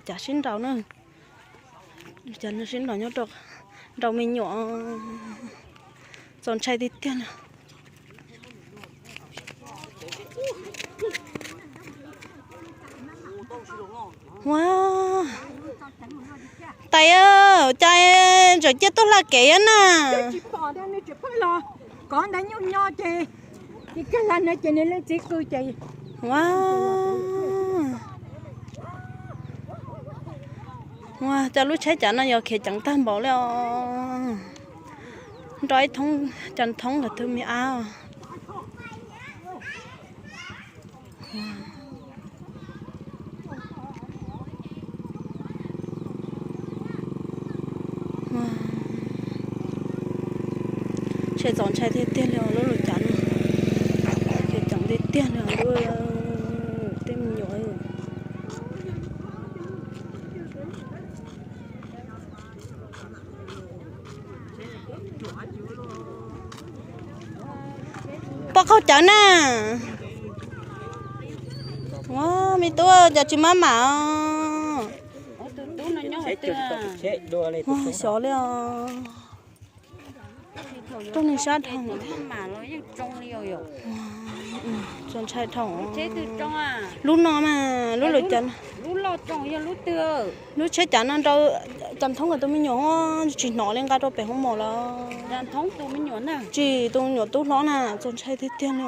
Cas sib nraus na, cas sib nraus nyob rau nraus me nyuam, txaus ntshai tiag tiag li. Ua, tais, cas tseem ciaj tuaj hla kev thiab na. Ua, ua, cas lub tsheb cav no yog khiav ceev tag npaum li os. Nrog ib thoob, cas thoob lawm tus me ab. Tsheb txaus ntshai tiag tiag li os lub lus cav no. Khiav ceev tiag tiag li os lub, tej me nyuam. Poj qaug cawv na. Ua, me tub, cas tsis maj mam os. Xyov li os. Rau nws sab dhau. Txaus ntshai dhau. Lub no mas lub lwm cas, lub tsheb cav no nrau, cas thoob kom tus me nyuam tsis hnov li, nqa rau pem hoob mos lawm. Tsis, tus me nyuam tub hlob na, txaus ntshai tiag tiag li.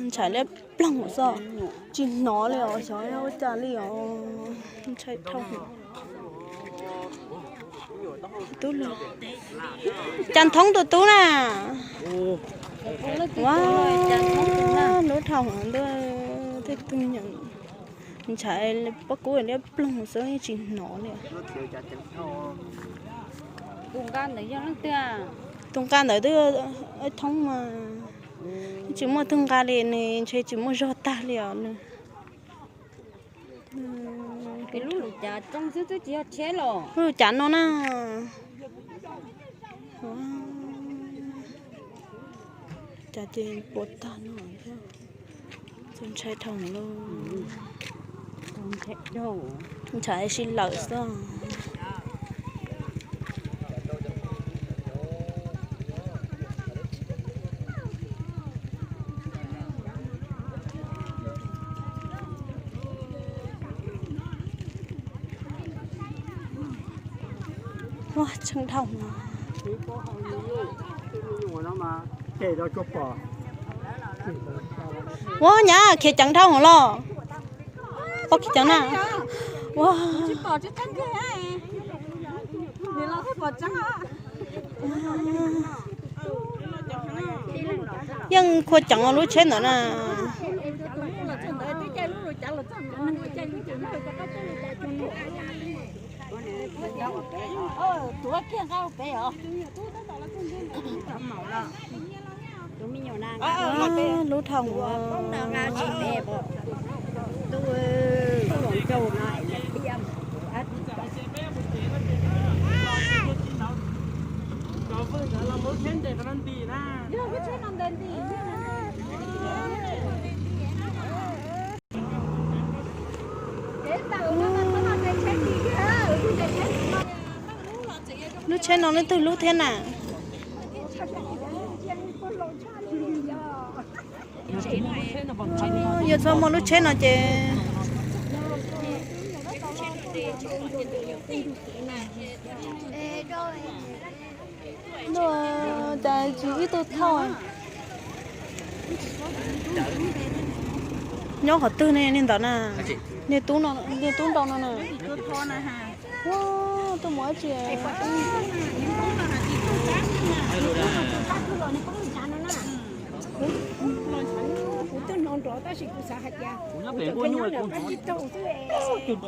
Ntshai liab ploog xwb, tsis hnov li os, xyov ua cas li os, ntshai dhau. Tub, cas thoob tus tub na. Ua, lub dhau ntuj, tej tug me nyuam ntshai pob kub liab ploog xwb tsis hnov li. Tus nqa ntawd twb thoob mas, tsis muaj tug nqa li, nws ntshe tsis muaj zog tag li os nws. Lub lus cav no na. Cas ces puas tag no, txaus ntshai dhau lawm. Ntshai si lawm xwb. Ua, tseem dhau. Ua, nyab khiav ceev dhau los. Poj khiav ceev na. Ua, yeej khuav ceev lub tsheb ntawd na. Lub dhau. Lub tsheb no leej twg lub thiab na? Yog txhob muaj lub tsheb no ces cas tsis ib tug thauj. Nyob qhov twg ne, niag ntawd na? Niag tub nrau no na. Tuaj mus dab tsi? Kuv twb hnov nrov tab sis kuv xav hais tias kuv cov kheej nyob ntawm qab tsib taug xwb.